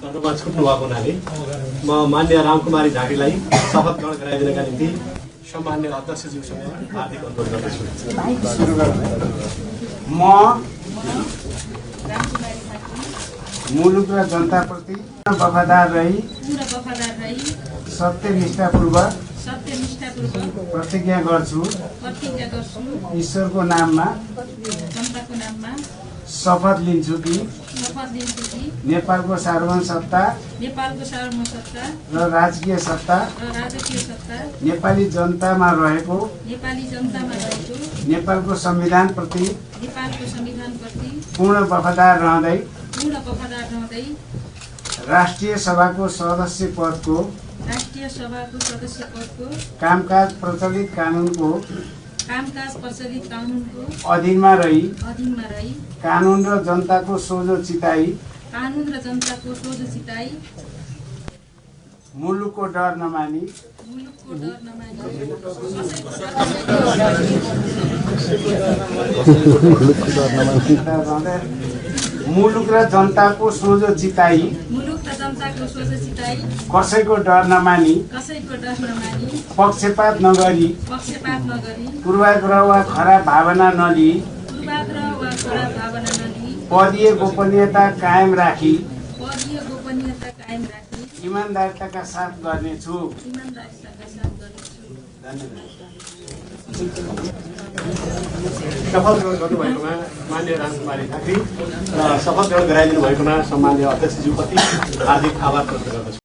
धन्यवाद छुट्नु भएको हुनाले म मान्य रामकुमारी झाँक्रीलाई शपथ ग्रहण गराइदिनका निम्ति सम्मान्य अध्यक्षज्यूसँग हार्दिक अनुरोध गर्दछु। म मुलुक र जनताप्रति वफादार रही सत्यनिष्ठापूर्वक प्रतिज्ञा गर्छु। ईश्वरको नाममा शपथ लिन्छु कि नेपालको सार्वभौम सत्ता र राजकीय सत्ता नेपाली जनतामा रहेको नेपालको संविधान प्रति पूर्ण वफादार रहँदै राष्ट्रिय सभाको सदस्य पदको कामकाज प्रचलित कानुनको अधीनमा रही कानुन र जनताको सोझो चिताई मुलुकको डर नमानी मुलुक र जनताको सोझो चिताई कसैको डर नमानी पक्षपात नगरी पूर्वाग्रह वा खराब भावना नलिई पदीय गोपनीयता कायम राखी ईमानदारिताका साथ गर्नेछु। शपथ ग्रहण गर्नुभएकोमा मान्य रामकुमारी झाँक्री र शपथ ग्रहण गराइदिनु भएकोमा सम्मान्य अध्यक्षज्यूप्रति हार्दिक आभार प्रकट गर्दछु।